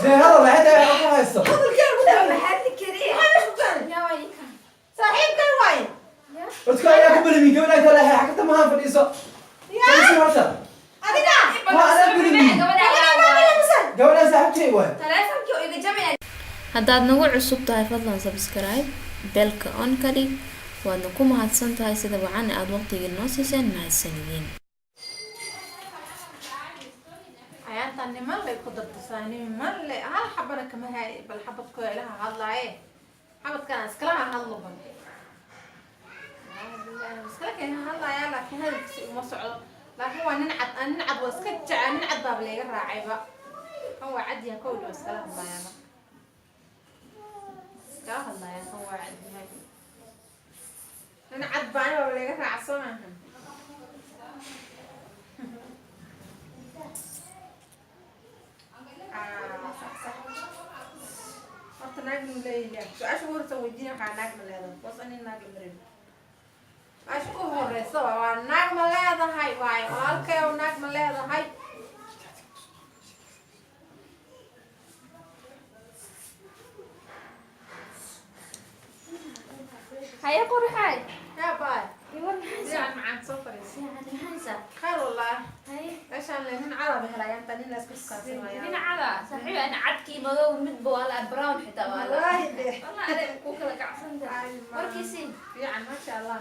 Dee hadal maxay tahay waxa ku haysto? Hadalkeen ku keenay. Maxaa la kariye? Maxaa meesha ku keenay? Yaa waa ninkan. Saaxiibkan waaye. Dadka ayaa ku balimi gabadha kale xagta mahan fadhiiso. Fadhiiso horta. Adiga. Waa anaa balimi. Gabadha Gabadha maa balamisan. Gabadha saaxiibtay waay. Taleefankii oo iga jabaya. Haddaad nagu cusub tahay, fadlan subscribe, bell-ka on ka dhig. Waadna ku mahadsan tahay sida wacan aada waqtigii noo siiseen. Mahadsanidin. Ayaantan niman lay ku dardasaa, niman le hal xabana kama haay. Bal xabadkooda ilaha hadlaaye, xabadkaan iskalaha hadlo. Bal iskala keen hadlaaya, laakiin hadalkiisa uma socdo. Laakiin waa nin cad. Aan nin cad waa iska jecel. Nin cad baaba layga raacayba. Kan waa cad yahay. Kowdha waa iskala hadlaaya. Marka iskala hadlaaya, kan waa cad yahay. Nin cad baa ani baaba layga raaca, soo maaha? Ah, sax sax. Horta naag nu leeyahay. Su-aasha ugu horeysa weydiin waxaa: naag ma leedahay? Boos ani naag la marin. Su-aasha ugu horeysa waa naag ma leedahay waaye. Walaalkayow, naag ma leedahay? Haye quruxay. Yaa baay. Iwan maxaysa? Fiican macaan, soo fadhiis. Fiican maxaysa? Khayr wallahi. Haye. Meeshaan le nin cadaba helay inta nin la isku kaasanayaa. Dhinacada saaxiib, ana cadkii madow midba waa la brown, xitaa waa la. Wallaahi de. Wallah adeeg ku kala kacsan tahay. Warkiisi. Fiican, maasha Allah.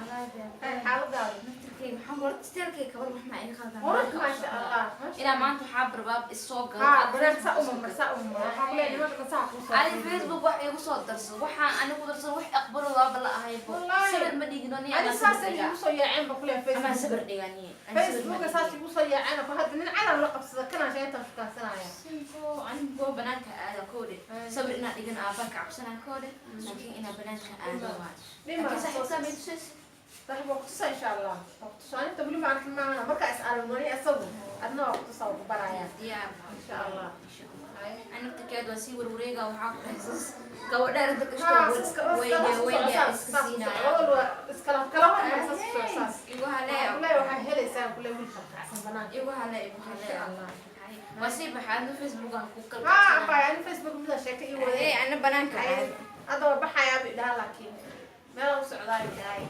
Khayr xaaladaada. Naftirkayga maxaa horta steelkayga kabar wax ma iga qaldan. Qurux, maasha Allah. Maasha. Ilaa maanta waxaa barbaab isoo galo. Ha, banaanka saa uma mar, saa uma mar. Waxaa ku leeyahay nimanka saa kuu soo. Adi Facebook wax igu soo darso, waxaan anigu darsan wax aqbalo waaba la ahaybo. Wallaahi. Sawir ma dhigino ni. Ani saasay igu soo yaaceen ba kuleeyahay Amaa Facebook. sawir dhigani. Facebooka saas igu soo yaaceen ba. Hadda nin calan la qabsada kanaan sheetan shukaansanaya. Sinko anigu banaanka aada koodhe, sawir inaa dhigan aabaa ka cabsanaa koodhe, laakiin inaa banaanka aado waa. Dhima. Laakiin saaxiibtaa may tusaysa? Saaxiib, waa kutusaa insha Allah. Waa kutusaa inta weli ma arkin maahana. Markaa is aragno isagu adna waa kutusaa, waa ku barayaa. Diyaar. Insha Allah. Insha Allah. Anagtakeed waa sii warwareega. Waxaa ku dhahay sas gabadheer inta Ha, kashto weyne weyne iska siinaya. Iskala kala hormar saas ku soo saas. Igu halee. Kuley waxaa helaysaa kuley wiilka kacsan banaanka. Igu halee, igu halee. Insha Allah. Waa sii baxaa adna Facebook aan ku kala. Ha, abay, ani Facebook mida sheeko ii waday. Ee ana banaanka aado. Hadda waa baxayaa bu idhaha, laakiin meel u socdaa idhahay.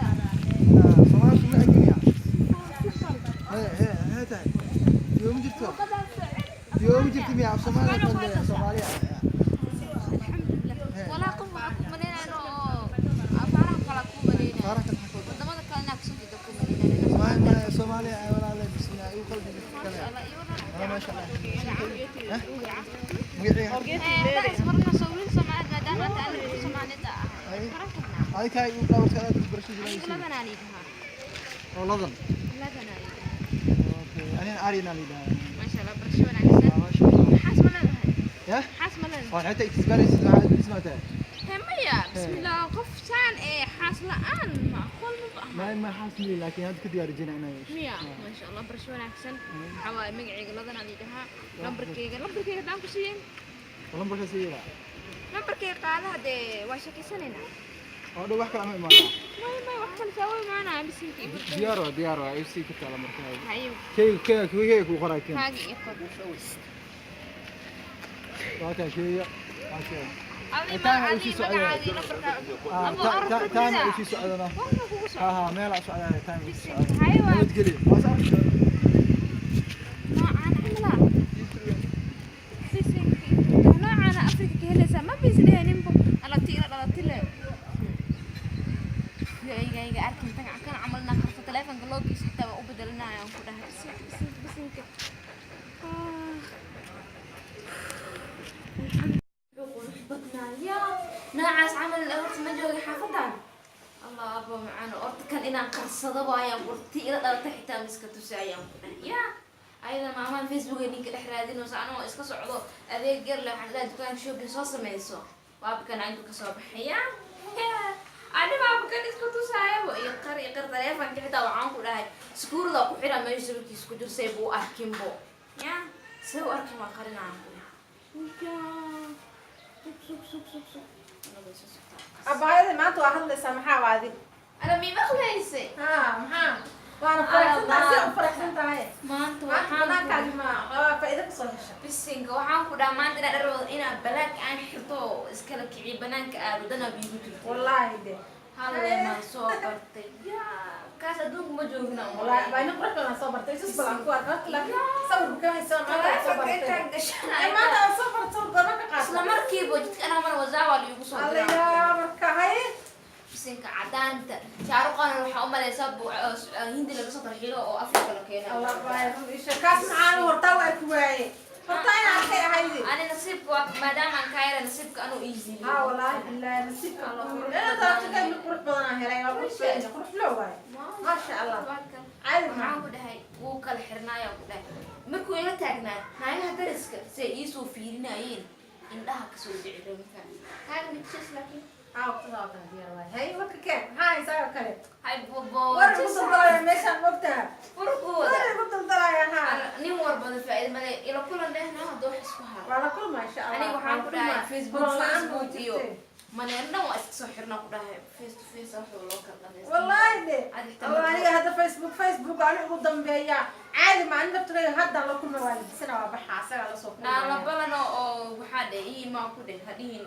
Soomaali ma egmiya? Hee tahay. Yooma jirto. Yooma jirto miya af Soomaaliya ku hadlaya Soomaaliya. Walaa qof waxaa ku malaynayno oo afaaraha kala ku malaynaya. Faarax kan xakood. Wadamada kalena kasoo jeeda ku malaynaya. Soomaaliya Soomaaliya ay walaalay bismillah igu qalbiga kale. Masha Allah, iyo Ma sha Allah. Magacayga. Haddaan isbarno soo wiil Soomaaliyeed, maadaama hadda anigu Soomaalida ahay. Baran karnaa. Ay kay u qabatay aad barasho Anigu jiray. ladanaa liidahaa. Oo ladan. Ladanaa liidahaa. Okay, ani Arina lidaa. Maasha Allah, barasho wanaagsan. Ma sha Allah. Maxaas ma leedahay? Ya? Maxaas ma leedahay? Waa xita isbaaraysid waxaad ismaatay. Hee maya, bismillah, qof saan ee xaas la'aan macquul ma aha. Ma xaasmi, laakiin hadda ka diyaar jina inay. Miya, maasha Allah, barasho wanaagsan. Waxaa waaye magacayga ladanaa liidahaa. Lambarkayga haddaan ku siiyeen. Lambarka siira. Lambarkayga qaada, haddee waa sheekeysanaynaa. Oo dhow wax kale ma imaanaa. Maya maya, wax kale saa u imaanaya bisinka iyo barkada. Diyaar waa, diyaar waa, ay sii kartaa lambarka. Haye. Kay kay kay ku qoray keen. Kaaga iyo qor. Waa ka sheeya. Waa ka. Adi Taan ma ay adi sii socdaan. magacaagii lambarkaaga. Abo Ah, taan ay sii socdaan. Warka kugu socdo. Ha ha, meel ay socdaan taan ay sii socdaan. Haye waa. Nabadgelyo. Waa sax. Noocaan camal ah. Bisinka iyo barkada. Noocaana Afrika ka helaysaa ma bis dhehninbo alabti ila dhalati le. Iga iga arkin tan kan camal na qarso taleefanka loo geysto xitaa waa u bedelanaya aan ku dhahay bisinka bisinka bisinka. Ah. Qurux badnaa noocaas camal. Horta ma jooga xaafadan. Allah abo macaan, horta kan inaan qarsado waayaan qurti ila dhalata xitaa miska tusi ayaan ku dhahay. Ya ayada maamahan Facebook ay ninka dhex raadinayso, anigoo iska socdo adeeg yar leh. Waxaan leeyahay dukaanka shopping soo sameyso. Waaba kan intuu kasoo baxaya, ani baaba kan isku tusaayaba iyo qar iyo qar. Taleefanka xitaa waxaan ku dhahay skuurada ku xiraa meesha sawirkiisa ku jirsay buu arkinbo. Ya. See u arkin, waan qarinaa ku dhahay. Sug, sug, sug, sug, sug. Anaga soo sugtaa. Abaayada maanta waa hadlaysaa, maxaa waadi? Ana mii maqlaysay? Ha, maxaa waana faraxsan tahay, si u faraxsan tahay. Maanta maanta waxaan banaankaagi ma waa faa'iido kasoo hesha. Bisinka, waxaan ku dhaha maanta inaa dhar wado, inaa balaag aan xirto oo iskala kiciyo, banaanka aado, danaa biigu jirto. Wallaahi de. Halleemaan soo bartay yaa, kaas adduunka ma joogina. Wallaahi baa nin qurux badan soo bartay, isus balan ku arka horta, laakiin sawirka ka haysa maanta aan soo taleefanka bartay. intaan Ee, maanta gashanay aan soo bartay sawir goorma ka qaatay? Isla markiiba jidka anaa mar wazaa liigu soo diraa. Allayaa, marka haye. Bisinka, cadaanta shaaruqana waxaa u malaysaa Hindi laga soo tarxiilo oo Afrika la keenay. Allah baay, run isha kaas maxaan hortaa u arki waaye, hortaa inaan arkay ahaydi. Ani nasiibka waa maadaama aan kaa yara, nasiibka anuu iisiiyo. Ha, wallaahi billahi, nasiibka Allah, ku qurux ina badan. taabtay mid qurux badan aan helay, waa qurux badan, qurux loo waaye, maasha Allah, caadi waxaan maaha. Ku dhahay wuu kala xirnaayaan ku dhahay, markuu ila taagnaa naagaha dariska say iisoo fiirinayeen, indhaha kasoo dhici rabinka kaaga midjis, laakiin Aa, waqtiga waa kala diyaar waaye. Hay, warka keen, maxaa haysaa oo kale? Hay bobo. War igu daldalaya meeshaan, mogtaha. Furkooda. War igu daldalaya, ha. Nin walbada faa'iido male, ila kulan dhehna hadduu wax isku haro. Waa la kulmaa, insha Allah. Aniga waxaan ku dhahay Waa la kulmaa. Facebook, Kulan la'aan Facebook ma iyo jirtee. maneer dhan waa iska soo xirnaa ku dhahay, face to face wax loo kala dhamaystaa. Wallaahi de. Adi xitaa Allah, aniga hadda Facebook ani ugu dambeeya, caadi ma ani naftayda haddaan la kulma, waa labisana, waa baxa, asagaa lasoo Naa la kulmaya. balan oo waxaa dhe ii imaa ku dheh, hadhihin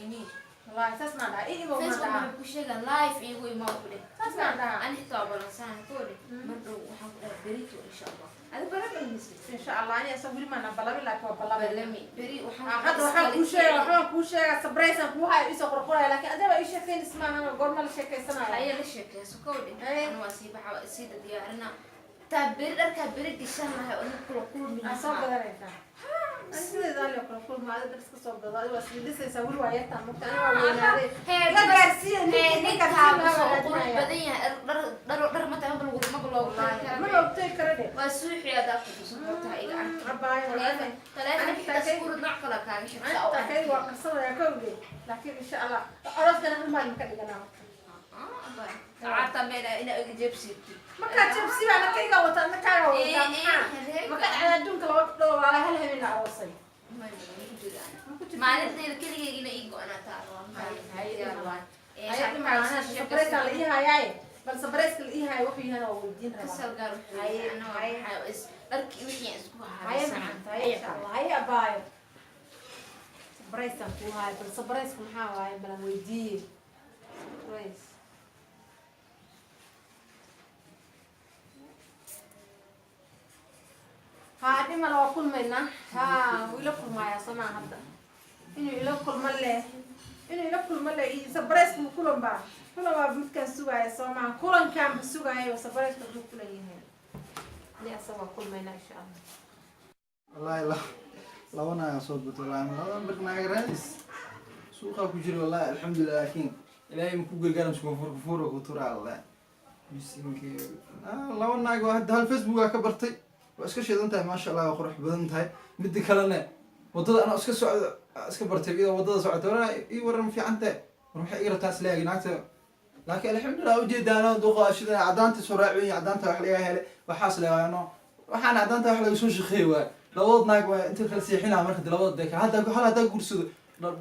ini. Wallaahi saas maan dhaha, ii imow maan Facebook dhaha. waxay ku sheegaan live iigu imaa ku dheh. Saas maan dhaha. Ani xitaa waa balansana koo dheh, mar dhow waxaan ku dhahay berito, insha Allah. Adi balan balmisid. Insha Allah, ani asaga weli maana balami, laakiin waa ballamay. Balami beri waxaan Ah, hadda waxaan kuu sheega, waxaan kuu sheegaa surprise aan kuu hayo, isoo qorqoraya, laakiin adiga baa ii sheekaynis maahan, goorma la sheekaysanaya? Haya, la sheekeyso kow dheh. Haye. Ana waa sii baxa, waa sii diyaarinaa taa beri, dharkaa beri gashan lahay oo nin kula kulmi Aa, soo lahaa. gadanaysaa. Ani sideeda alle kula kulma, adiga dhar iska soo gado, adiga waa sii dhisaysaa, weli waa yartaa, mugta, ani waa weynaaday. La gaarsiiya ninka, Ninkaa gaarsiin soo lahaa qurux waa raadinaya. badan yahay, dhar dhar dhar mata maba lagu maba loogu tali kara. Ma ogtay kara dhe. Waa suuxi adaa ku tusan kartaa iga arki. Abaayo, wallaahi. Taleefon xitaa iskuurad nooc kale kaaga xirta oo Anta kay waa qarsanaya kowge, laakiin insha Allah arooskana hal maalin ka dhiganaa horta. Saacadta meel inaa iga jeebsiibtid. Markaa jabsi baa nakayga wata, nakaaga wata, maxaa maka dhacda adduunka laba gabdhood walaala hal habeen la aroosay? Ma ku jirto? Maalintayda keligeyga ina ii go-anaataa. Haye, dhinaca surprise la ii hayaaye, bal surprise la ii hayo wuxuu yahana waa weydiin rabaa. Kasal gaar. Haye, haye. Dharkii wixii aan isku Haye. habaysan. Maxanta, haye, insha Allah. Haye abaayo, surprise aan kuu hayo, bal surprise maxaa waaye, bal aan weydiiye surprise. Haa, dhimala waa kulmaynaa. Haa, wuu ila kulmaayaa somaa hadda, inuu ila kulmo leh, inuu ila kulmo leh iyo surprise ma kulan baa, kulan baa midkaan sugaaya soo maha, kulankaanba sugaaya oo surprise hadduu kulan yahay, ani asaga waa kulmaynaa, insha Allah. Wallaahi laba naagaa soo batay, wallaahi laba bir naaga raadis suuqaa ku jira, wallaahi alxamdulilah, laakiin Ilaahay ma ku gargaaram, kufuur kufuur ku turaa, wallaahi bisinki. Laba naag oo hadda hal Facebook aa ka bartay, waa iska shidan tahay, maasha Allah, waa qurux badan tahay. Midda kalena waddada anaa iska socdo iska bartay, iyadoo waddada socota, waraa ii waran, fiican tahay, war maxay iga rabtaa isleegi naagta, laakiin alxamdulilah, ujeedaano duqa shidan, cadaanta soo raaciyo, cadaanta wax laga helay, waxaas leewaano, waxaan cadaanta wax laga soo shaqeey waay. Labadood naag waa inta kala seexinaa, marka de labadood de hadda hal haddaa guursado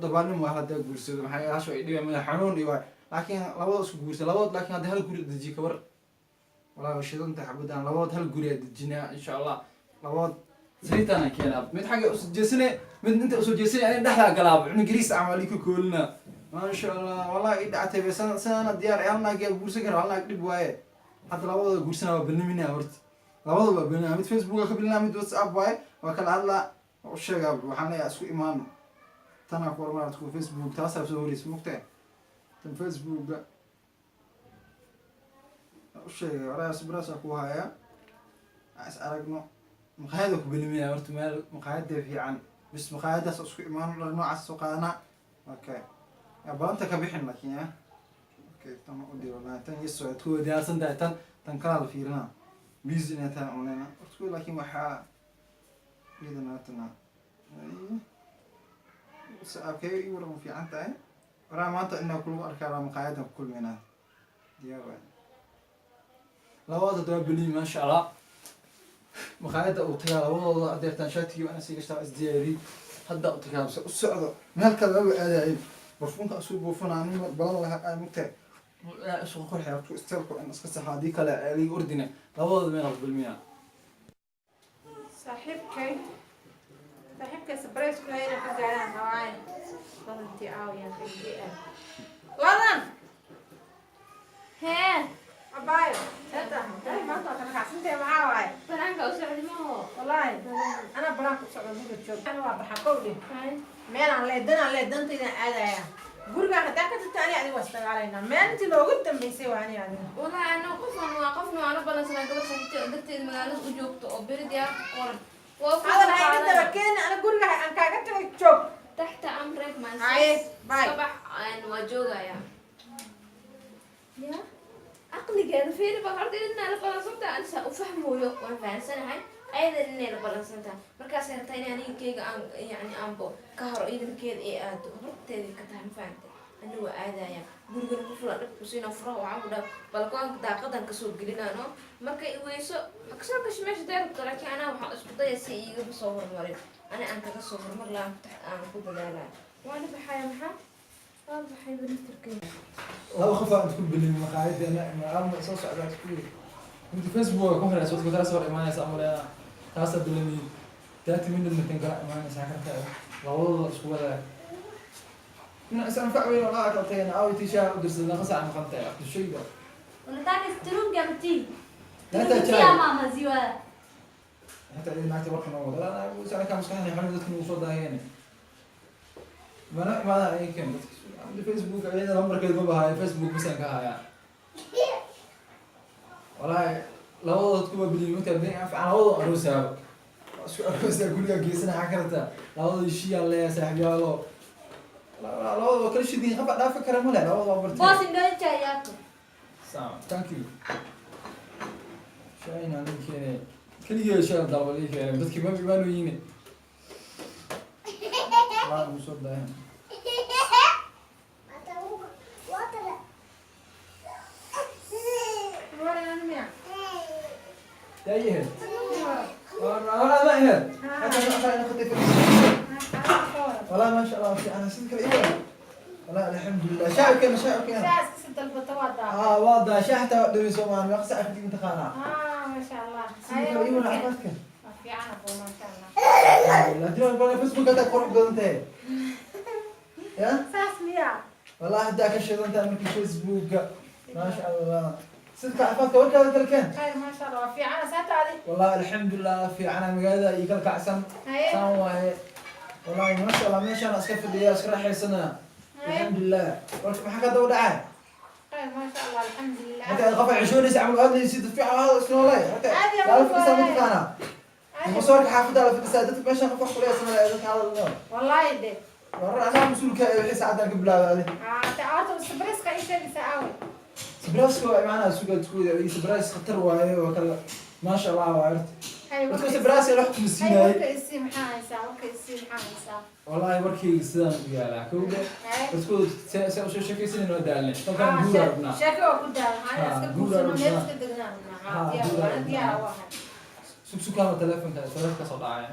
dabaalnimo waa, hal haddaa guursado maxay hasho ay dhibeen madax xanuun iyo waay, laakiin labadood isku guursa labadood, laakiin hadda hal guri dejiye kabar, walaa waa shidanta xabadan, labadood hal guri aa dejinaa, insha Allah. Labadood sariirtaana keenaa, mid xagga usoo jeesane, mid inta usoo jeesane, ani dhexdaa galaaba, cunug gariis camal ii ka koolina, maasha Allah, wallahi ii dhactay be sidana diyaar. Hal naag yaa guursan kara? Hal naag dhib waaye. Hadda labadooda guursana waa balniminaa horta, labadaba waa belinaa, mid Facebook ka belinaa, mid WhatsApp waaye, waa kala hadlaa, waa u sheegaa, waxaan leeyahay isku imaano. Tanaa ku hormarat ku Facebook, taasaa soo horeysa, mugtahay tan Facebooka waa u sheegay, walaa sibraasaa ku hayaa, aan is aragno maqaayada ku beliminaa horta, meel maqaayada fiican bis, maqaayadaas isku imaano, dhar noocaas soo qaadanaa, okay, yaa balanta ka bixin, laakiin ya okay, tan u dir, wallahi tan iyo socod kuwa diyaarsan tahay, tan kalaa la fiirinaa, busy inay tahay online horta kuwa, laakiin waxaa iyadana tana saabkee ii waran, fiican tahay, waraa maanta inaa kulagu arkaa maqaayadan ku kulmaynaa, diyaar waay. Labada toddoba beliin, maasha Allah. Maqaayadda uu tagaa labadooda adeertaan shaatigii ana sii gashtaa, isdiyaariyey. Hadda u tagaa se u socdo, meel kale laba aadaayay. Barfuunka asuu buufanaa nin balan lahaa ay mugtahay isku qurxi horta isteelku in iska saxa, haddii kale liiga ordina labadooda meel balmiyaa. Saaxiibkay surprise ku hayna ka gaaraan hawaaye badantii caawiyaan xigii ah ladan. Hee. Abaayo, seeta hay maanta waa kana kacsantee, maxaa waaye? Banaanka u socdi maho. Wallaahi anaa banaanka u socdo, guriga joog. Ana waa baxa kowdhe, meelaan lee danaan lee dantaydaan aadaya. Gurigaan haddaa ka tagto ani adiga waa isdagaalaynaa. Maalintii loogu dambeysay waa ani adiga. Wallahi ana qofan waa qofna waa la balansanaa, gabar saaxiibtay oo darteed magaalada u joogto oo beri diyaar ku qoran. Waa ku Hadal ha iga daba keeni, ana guriga aan kaaga tagay joog. Taxta amrek maan. Haye, bye. Sabax waa joogaya. Ya aqligeeda fiiri ba horta, inay la balansantahay anisa u fahmooyo, waan fahansanahay ayadan inay la balansantahay. Markaas rabtaa in aniga keyga aan yani aanbo ka haro, iidankeeda ee aado horteeda ka tahay, ma fahantay? Aniga waa aadaya gurigana ku fulan dhib kusiina furaha, waxaan ku dhaha balkoonka daaqadan kasoo gelinaano. Markay iweyso ha kasoo gasho meesha deerabto, laakiin anaa waxaan isku daya si iigaba soo hormarin, ani aan kaga soo hormar lahaan aan ku dadaalaya. Waana baxaya, maxaa waa baxay bariftarkeyga. Laba qof aan isku bilin maqaayaddeena ama soo socdaa isku mid Facebook ku xiraysa wadka kala soo imaanaysa ama taasa bilin 30 minutes markan kala imaanaysa karta labadooda isku wadaa ina is anfac weyn oo laa kala tagayna. Aaway tishaa u dirsaday naqa saac maqan tahay abdushayda. Unataka turungi ama tea? Leta Turungi chai. ama maziwa? Hataa idin naagta warka noo wada sana kaa maskaxda xanuun dadka nagu soo daahiyeen mana imaadaan ay keen dadka Facebook iyada lambarkeed ma bahayo, Facebook misaan ka hayaa. Walaahi labadooda kuwa biliy mugtaa bin anfacan labadooda aroosaaba isku aroosaa guriga geysana karta labadooda heshiiyaan leeyahay saaxiibyaalo labadooda waa kala shidiin qafa dhaafi kara male labadooda waa bartay. Boss, ndio chai yako. Sawa, thank you. Shaayna nin keenay keligee shaah dalba lii keenay, dadkii ma imaanu yini laa ugu soo daahan. Waran miya? Yaa wala ma ahayd حتى ما أنا خطي. والله ما شاء الله في أنا سيدك الإيمان، والله الحمد لله شاعر كان شاعر كان. Saas kasi dalbata waa daa. آه واضح شاعر حتى دمي سومان ما خسر في انتخانا. Ah, maasha Allah. سيدك الإيمان عرفتك. Waa fiican abo, maasha Allah. لا تدري أنا فيسبوك هذا قرب انت يا Saas miya? والله هداك الشيء انت عملك فيسبوك ما شاء الله صدق عفاك وركا كان. Khayr, maasha Allah, waa fiican saata adi. والله الحمد لله في عنا مقالة يقل كعسن. Haye. سان واي والله ما شاء الله ماشي انا اسكف لي اسكر حيسنا. Haye. الحمد لله ما حكى دور دعاه. Khayr, maasha Allah, alxamdulilah. حتى قفا عشوني ساعة من هذا يصير في هذا شنو والله حتى عادي يا لا أبو في سنة والله. انا Caadi. مصورك حافظ على في ساعة ماشي قفا خليها سنة هذا. Wallaahi de. مرة انا مسؤول كا ساعة قبل هذا. Ah, ta horta surprise-ka ii sheegaysa aaway? سبراس معنا سوق تقول سبراس خطر واي وكلا ما شاء الله وعرفت. Haye, dadka warka سبراس يروح Haye, مسيناي. warka isii maxaa haysaa? Warka isii maxaa haysaa? والله warkii sidaan u yaalaa kowda. Haye. Dadku se u soo sheekaysan waa daalnay Ah, halkan guur rabnaa. Sheeko waa ku daal. Maxaa Ah, iska guur guursano, meel rabnaa. iska degnaan rabnaa. Ah, Ah, diyaar guur waa, rabnaa. diyaar waa ahay. Sug sugaama telefonka soo dhacaya.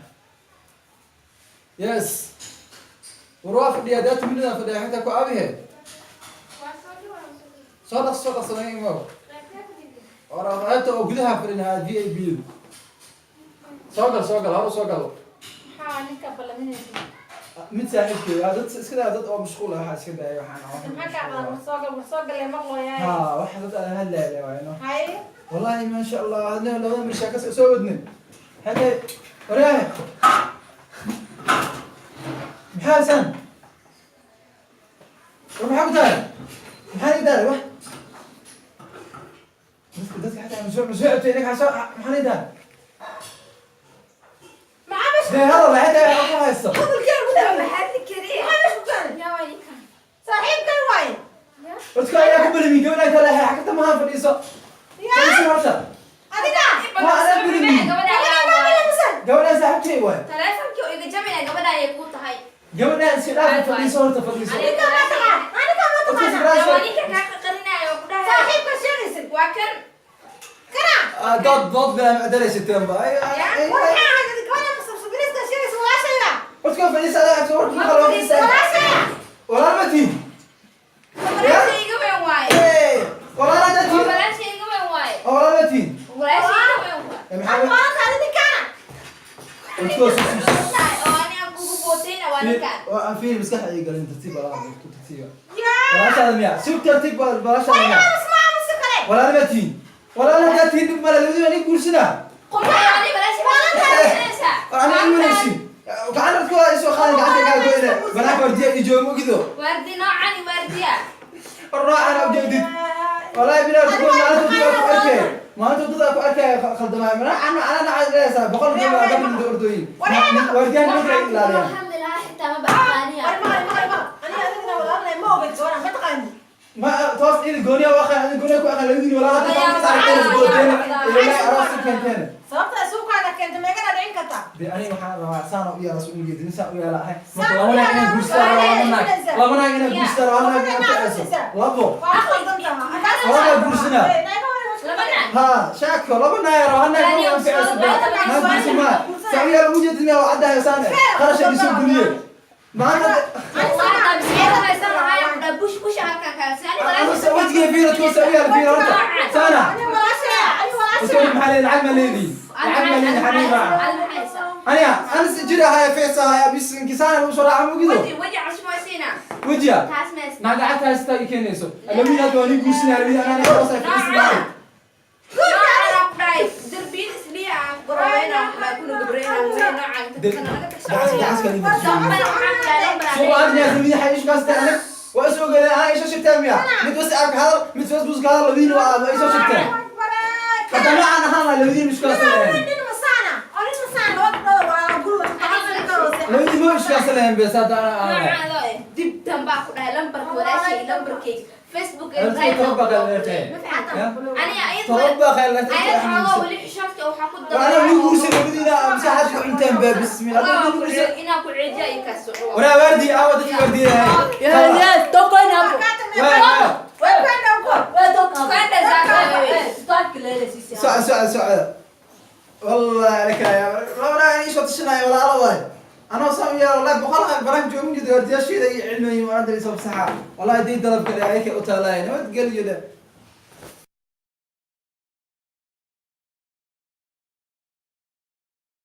Yes, war waa fadhiyaa daata minidaan fadhiyaa xitaa ku aabihe soo dhaqso soo dhaqso naga imow war qaybta oo gudaha fadhinahaa VIP soo gal soo gal hor u soo gal. Maxaa ninka ballaminaysa? Mid saaxiibkey waa dad iska daa dad oo mashquul ah waxaa iska daaya waxaan. Maxaa kaa qadan? War soo gal, war soo galee maqlooyaay. Ha waxa dad aan hadlaaya waayno. Haye. والله ما شاء الله هذا لو مش كاس سودني هذا وراه محاسن ومحا كنت محا دار وح dadka xataa مسوع انك حسن maxaa دار. Maxaa meesha? ده هذا لا حتى ku haysto. Hadalkeen ku daal. Maxaa la kariye? Maxaa meesha ku keenay? Yaa waa ninkan. Saaxiibkan waaye. Dadka ayaa ku balimi gabadha kale xagta ma fadhiiso. Yaa. Fadhiiso horta. Adiga. Ma ana balimi. Gabadha Adiga ayaa ma waaye. balamisan. Gabadha saaxiibtay waay. Taleefankii oo iga jabinaya gabadha ayay kuu tahay. Gabadha si dhaaf fadhiiso horta fadhiiso. Adiga ma taqaan. Aniga ma taqaana. Yaa waa ninka kaa qarinaya oo ku dhahaya. Saaxiibka sheegaysid. Waa kan. Kana. Dood dood bilaa macdaraysateen ba. Waxaa ahayd gabadha masabsabinaysa sheegaysa walaashayda. Codka fadhiisa adaa soo Ma warka loo fadhiisa. fadhiisa. Walaashaya. Walaal ma tihin? Walaashay iga weyn waaye. Ee, walaal haddaad Waa tihin. walaashay iga weyn waaye. Oo walaal ma tihin? Walaashay iga weyn waaye. Ee, maxaa Maalinta ninkaana. codka Oo ani aan kugu bootayna waa ninkaan. waa aan fiiri maskaxda ay galin tartiib walaal ku tartiiba. Yaa. Walaashaada miya? Sug tartiib walaashaada miya? Isma aamusi kale. Walaal ma tihin? Walaal haddaad tihin dhib male, labadiina nin guursana. Qofka ani walaashay ma guursanaysaa. War aniga ii wanaysin. Gacan dadku waa isoo qaadan gacanta kaa goyne. Banaanka wardiya ii joogo ogido. Waardi noocani waardiya. War noocaan u jeedid. Wallahi bilaa dadku maalinta wadada ku arkay. Maalinta wadada ku arkay khaldamay. Mana ana ana leeyahay boqol gabadh gabadh ordooyin. Wardiyahan nimanka ay Waxaan kula ilaaliyaan. hadli lahaa xitaa ma baqaaniya. Mari mari mari mari. Aniga adigana walaalnay ma ogid gabadha ma taqaani. Ma toos ida gooniya waa qaan gooniya ku aqal labadiin walaa hadda ka saarteen boodeen. Ilaa aroos keenteen. Sababta suuqaana keentay meegana dhicin kartaa. De aniga waxaan rabaa saan u yeela soo ujeedin saan u yeela ahay. Marka laba naag inay guursadaan laba naag. Laba naag inay guursadaan laba naag inay anfacayso. Labo. Waa qaldan tahay. Laba guursanaa. Laba naag. Ha, shaako laba naag raba naag ma anfacayso. Naag guursan ma. Saan u yeela ujeedin waa caddahay saan. Qarash ay soo guriye. Maanta Waa miskiin haysan lahaa ku dhaa bush bush halkan kala si ani walaashay. wajiga fiiro toos u yeela fiiro horta. Saana. Ani walaashaya, ani Usoo walaashaya. maxaa leedahay lacag ma leedii. Lacag ma leedii xaniiba. Ani maxay haysaa? Aniga anas jira haya feesa haya bis inkisaan u soo raaca mugido. Waji waji cusub ma siina. Wajiya. Taas ma haysaa. Naag lacagta haysta i keenayso. Labadii hadda waa nin guursanaya labadii anaa nin aroos ay fadhiisanaya. Noocaan aan ku dhahay darbiin isliya aan goroweyna aan ku dhahay kuna gabreyna noocaan tan naga Dacas tagso. dacas kali guursanaya. Dambana waxaan ku dhahay lambar Soo aad niyaa labadii xay isku kaastaa aniga. Waa isoo galeen anaa isoo shigteen miya. Mid WhatsApp ka hadal, mid Facebook ka hadal labadiina waa waa isoo shigteen. Hadda noocaan ahaan lahaa labadiina isku kaastan lahayn. Nin masaana. Nin masaana laba gabdhood waa guriga Labadiina ma isku kaastan lahayn bes hadda anaa aan lahayn. Noocaan loo eh dib dambaa ku dhahay lambarka walaashay lambarkayga Facebook ee Dadka toban baa kala leedahay. Ma fahantaa? Ya? Aniga ayad Toban baa kala leedahay. ayad xoogaa weli xishoodka waxaa ku War anaa nin guursan labadiina maskaxaad ku cunteen baa bismillah. Hadda nin guursan. Inaa ku ceejiya iyo kaas soco. Waraa waardi aawa dadka waardiyahay. Yes, yes, toko hapo. Waa Wewe toka hapo. Kwenda zako wewe. Sitaki kelele sisi hapa. سعد سعد سعد والله لك يا لو انا ايش تشنا ولا الله واي انا وصام يا والله بقول بران جوم جد ورديا شيء علمي ما ادري صب صحة والله دي طلب كذا عليك اوتالاين ما تقول له.